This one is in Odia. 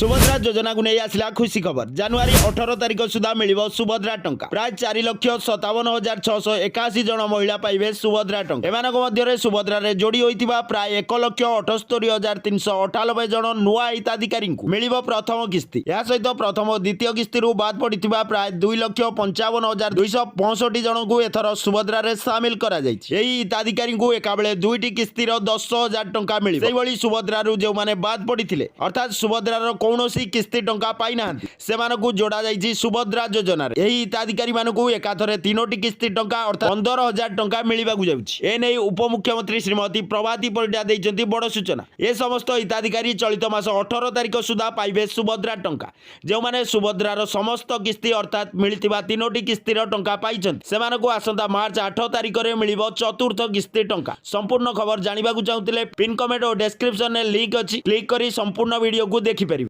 ସୁଭଦ୍ରା ଯୋଜନାକୁ ନେଇ ଆସିଲା ଖୁସି ଖବର। ଜାନୁଆରୀ 18 ତାରିଖ ସୁଦ୍ଧା ମିଳିବ ସୁଭଦ୍ରା ଟଙ୍କା। ପ୍ରାୟ 4,57,681 ଜଣ ମହିଳା ପାଇବେ ସୁଭଦ୍ରା ଟଙ୍କା। ଏମାନଙ୍କ ମଧ୍ୟରେ ସୁଭଦ୍ରାରେ ଯୋଡ଼ି ହୋଇଥିବା ପ୍ରାୟ 1,78,398 ଜଣ ନୂଆ ହିତାଧିକାରୀଙ୍କୁ ମିଳିବ ପ୍ରଥମ କିସ୍ତି। ଏହା ସହିତ ପ୍ରଥମ ଓ ଦ୍ୱିତୀୟ କିସ୍ତିରୁ ବାଦ୍ ପଡ଼ିଥିବା ପ୍ରାୟ 2,55,265 ଜଣଙ୍କୁ ଏଥର ସୁଭଦ୍ରାରେ ସାମିଲ କରାଯାଇଛି। ଏହି ହିତାଧିକାରୀଙ୍କୁ ଏକାବେଳେ ଦୁଇଟି କିସ୍ତିର 10,000 ଟଙ୍କା ମିଳିବ। ସେହିଭଳି ସୁଭଦ୍ରାରୁ ଯେଉଁମାନେ ବାଦ୍ ପଡ଼ିଥିଲେ, ଅର୍ଥାତ୍ ସୁଭଦ୍ରାର କୌଣସି କିସ୍ତି ଟଙ୍କା ପାଇନାହାନ୍ତି, ସେମାନଙ୍କୁ ଯୋଡ଼ା ଯାଇଛି ସୁଭଦ୍ରା ଯୋଜନାରେ। ଏହି ହିତାଧିକାରୀମାନଙ୍କୁ ଏକାଥରେ ତିନୋଟି କିସ୍ତି ଟଙ୍କା, ଅର୍ଥାତ୍ 15,000 ଟଙ୍କା ମିଳିବାକୁ ଯାଉଛି। ଏନେଇ ଉପମୁଖ୍ୟମନ୍ତ୍ରୀ ଶ୍ରୀମତୀ ପ୍ରଭାତୀ ପରିଡ଼ା ଦେଇଛନ୍ତି ବଡ଼ ସୂଚନା। ଏ ସମସ୍ତ ହିତାଧିକାରୀ ଚଳିତ ମାସ 18 ତାରିଖ ସୁଦ୍ଧା ପାଇବେ ସୁଭଦ୍ରା ଟଙ୍କା। ଯେଉଁମାନେ ସୁଭଦ୍ରାର ସମସ୍ତ କିସ୍ତି, ଅର୍ଥାତ୍ ମିଳିଥିବା ତିନୋଟି କିସ୍ତିର ଟଙ୍କା ପାଇଛନ୍ତି, ସେମାନଙ୍କୁ ଆସନ୍ତା ମାର୍ଚ୍ଚ 8 ତାରିଖରେ ମିଳିବ ଚତୁର୍ଥ କିସ୍ତି ଟଙ୍କା। ସମ୍ପୂର୍ଣ୍ଣ ଖବର ଜାଣିବାକୁ ଚାହୁଁଥିଲେ ପିନ୍ କମେଣ୍ଟ ଓ ଡେସ୍କ୍ରିପସନରେ ଲିଙ୍କ ଅଛି, କ୍ଲିକ୍ କରି ସମ୍ପୂର୍ଣ୍ଣ ଭିଡ଼ିଓକୁ ଦେଖିପାରିବେ।